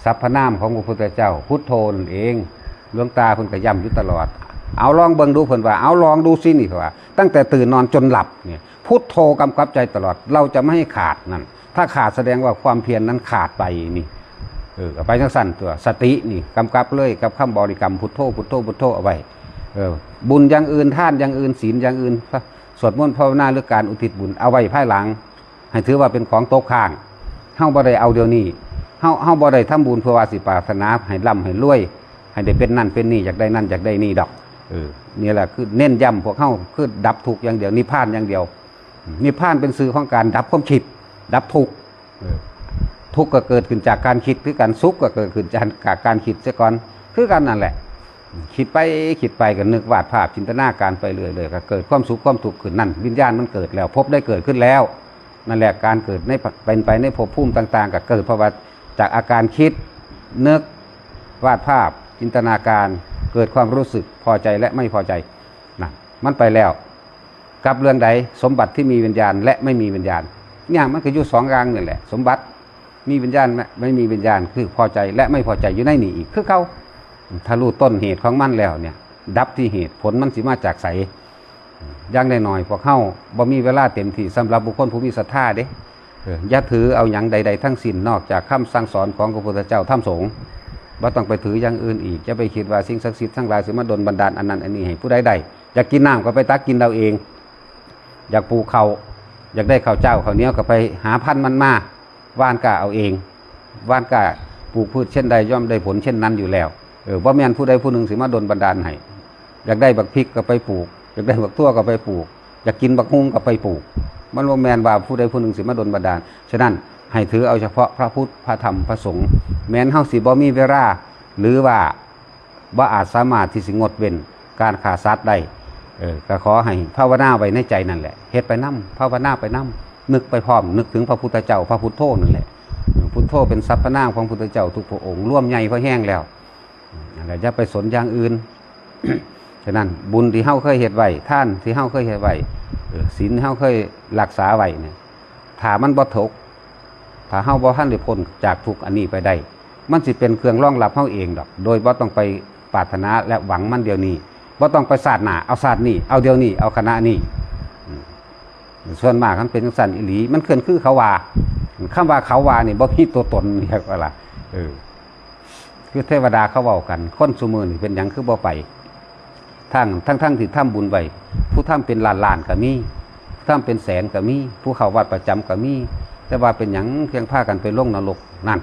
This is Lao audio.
ສັບພະນາມຂອງພະພຸດທະເຈົ້າ ພຸດໂທນັ້ນເອງ. ຫຼວງຕາເພິ່ນກໍຢ້ຳຢູ່ຕະຫຼອດ. ເອົາລອງເບິ່ງດູ ເພິ່ນວ່າ ເອົາລອງດູຊິນີ້ ເພິ່ນວ່າ ຕັ້ງແຕ່ຕື່ນນອນຈົນຫຼັບນີ້ ພຸດໂທກຳກັບໃຈຕະຫຼອດ ເຮົາຈະບໍ່ໃຫ້ຂາດນັ້ນ. ຖ້າຂາດສະແດງວ່າຄວາມພຽນນັ້ນຂາດໄປນີ້. ເອີ ກໍໄປຈັ່ງຊັ້ນຕົວະ. ສະຕິນີ້ກຳກັບເລີຍກັບຄຳບໍລິກຳ ພຸດໂທ ພຸດໂທ ພຸດໂທ ເອົາໄວ້. ເອີ ບຸນຢ່າງອື່ນ ທານຢ່າງອື່ນ ສິນຢ່າງອື່ນ ສວດມົນພາວະນາ ຫຼື ການອຸທິດບຸນ ເອົາໄວ້ພາຍຫຼັງ. ໃຫ້ຖືວ່າເປັນຂອງຕົກຄ້າງ. ເຮົາບໍ່ໄດ້ເອົາດຽວນີ້. ເຮົາ ເຮົາບໍ່ໄດ້ທຳບຸນເພື່ອວ່າຊິປາດຖະໜາໃຫ້ລ່ຳໃຫ້ລວຍ ໃຫ້ໄດ້ເປັນນັ້ນເປັນນີ້ ຢາກໄດ້ນັ້ນຢາກໄດ້ນີ້ດອກ. ເອີ ນີ້ແຫຼະຄືເນັ້ນຢ້ຳພວກເຮົາ ຄືດັບທຸກຢ່າງດຽວ ນິບພານຢ່າງດຽວ. ນິບພານເປັນຊື່ຂອງການດັບຄວາມຄິດ ດັບທຸກ. ເອີ ທຸກກໍເກີດຂຶ້ນຈາກການຄິດຄືກັນ ສຸກກໍເກີດຂຶ້ນຈາກ ຈາກການຄິດເສຍກ່ອນ ຄືກັນນັ້ນແຫຼະ. ຄິດໄປຄິດໄປກໍນຶກວາດພາບ ຈິນຕະນາການໄປເລື້ອຍໆ ກໍເກີດຄວາມສຸກຄວາມທຸກຂຶ້ນ. ນັ້ນ ວິນຍານມັນເກີດແລ້ວ ພົບໄດ້ເກີດຂຶ້ນແລ້ວ. ນັ້ນແຫຼະ ການເກີດໃນ ເປັນໄປໃນພົບພູມຕ່າງໆ ກໍເກີດເພາະວ່າຈາກອາການຄິດ ນຶກ ວາດພາບ ຈິນຕະນາການ ເກີດຄວາມຮູ້ສຶກພໍໃຈ ແລະ ໄມ່ພໍໃຈ. ນັ້ນ ມັນໄປແລ້ວ. ກັບເລື່ອງໃດ? ສົມບັດທີ່ມີວິນຍານ ແລະ ໄມ່ມີວິນຍານ. ຍາກ ມັນກໍຢູ່ສອງຢ່າງນີ້ແຫຼະ. ສົມບັດມີວິນຍານ ແລະ ໄມ່ມີວິນຍານ ຄືພໍໃຈ ແລະ ໄມ່ພໍໃຈ ຢູ່ໃນນີ້ອີກຄືເກົ່າ. ຖ້າຮູ້ຕົ້ນເຫດຂອງມັນແລ້ວນີ້ ດັບທີ່ເຫດ ຜົນມັນຊິມາຈາກໃສ? ຢ່າງໜ້ອຍໆ ພວກເຮົາບໍ່ມີເວລາເຕັມທີ່ສຳລັບບຸກຄົນຜູ້ມີສັດທາເດ້. ເອີ ຢ່າຖືເອົາຫຍັງໃດໆທັງສິ້ນ ນອກຈາກຄຳສັ່ງສອນຂອງພະພຸດທະເຈົ້າທຳສົງ. ບໍ່ຕ້ອງໄປຖືຢ່າງອື່ນອີກ. ຢ່າໄປຄິດວ່າສິ່ງສັກສິດທັງຫຼາຍຊິມາດົນບັນດານອັນນັ້ນອັນນີ້ໃຫ້ຜູ້ໃດໄດ້. ຢາກກິນນ້ຳກໍໄປຕັກກິນເອົາເອງ. ຢາກປູກເຂົ້າ ຢາກໄດ້ເຂົ້າເຈົ້າເຂົ້າໜຽວ ກໍໄປຫາພັນມັນມາ ຫວ່ານກ້າເອົາເອງ. ຫວ່ານກ້າ ປູກພືດເຊັ່ນໃດ ຍ່ອມໄດ້ຜົນເຊັ່ນນັ້ນຢູ່ແລ້ວ. ເອີ ບໍ່ແມ່ນຜູ້ໃດຜູ້ໜຶ່ງຊິມາດົນບັນດານໃຫ້. ຢາກໄດ້ບັກພິກກໍໄປປູກ ຢາກໄດ້ບັກຖົ່ວກໍໄປປູກ ຢາກກິນບັກຫຸ່ງກໍໄປປູກ. ມັນບໍ່ແມ່ນວ່າຜູ້ໃດຜູ້ໜຶ່ງຊິມາດົນບັນດານ. ສະນັ້ນ ໃຫ້ຖືເອົາສະເພາະພະພຸດ ພະທຳ ພະສົງ. ແມ່ນເຮົາຊິບໍ່ມີເວລາ ຫຼືວ່າ ບໍ່ອາດສາມາດທີ່ຊິງົດເວັ້ນການຂ້າສັດໄດ້. ເອີ ກໍຂໍໃຫ້ພາວະນາໄວ້ໃນໃຈນັ້ນແຫຼະ ເຮັດໄປນຳ ພາວະນາໄປນຳ ນຶກໄປພ້ອມ ນຶກເຖິງພະພຸດທະເຈົ້າ ພະພຸດໂທນັ້ນແຫຼະ. ເອີ ພຸດໂທເປັນສັບພະນາມຂອງພຸດທະເຈົ້າທຸກພະອົງ ລວມໃຫຍ່ພໍແຮງແລ້ວ. ເອີ ນັ້ນແຫຼະ ຢ່າໄປສົນຢ່າງອື່ນ. ສະນັ້ນ ບຸນທີ່ເຮົາເຄີຍເຮັດໄວ້ ທານທີ່ເຮົາເຄີຍເຮັດໄວ້ ເອີ ສິນທີ່ເຮົາເຄີຍຮັກສາໄວ້ນີ້ ຖ້າມັນບໍ່ຕົກ ຖ້າເຮົາບໍ່ທັນໄດ້ພົ້ນຈາກທຸກອັນນີ້ໄປໄດ້ ມັນຊິເປັນເຄື່ອງຮອງຮັບເຮົາເອງດອກ ໂດຍບໍ່ຕ້ອງໄປປາດຖະໜາ ແລະ ຫວັງມັນດຽວນີ້. ບໍ່ຕ້ອງໄປຊາດໜ້າ ເອົາຊາດນີ້ ເອົາດຽວນີ້ ເອົາຂະນະນີ້. ອືມ ສ່ວນມາກມັນເປັນຈັ່ງຊັ້ນອີ່ຫຼີ. ມັນເຄື່ອນຄືເຂົາວ່າ. ຄຳວ່າເຂົາວ່ານີ້ບໍ່ມີຕົວຕົນ ຮຽກວ່າລະ ເອີ ຄືເທວະດາເຂົາເວົ້າກັນ ຄົນຊຸມື້ນີ້ເປັນຫຍັງຄືບໍ່ໄປ? ທັງ ທັງໆທີ່ທຳບຸນໄວ້ ຜູ້ທຳເປັນລ້ານໆກໍມີ ຜູ້ທຳເປັນແສນກໍມີ ຜູ້ເຂົ້າວັດປະຈຳກໍມີ ແຕ່ວ່າເປັນຫຍັງພຽງພາກັນໄປລົງນະລົກ? ນັ້ນ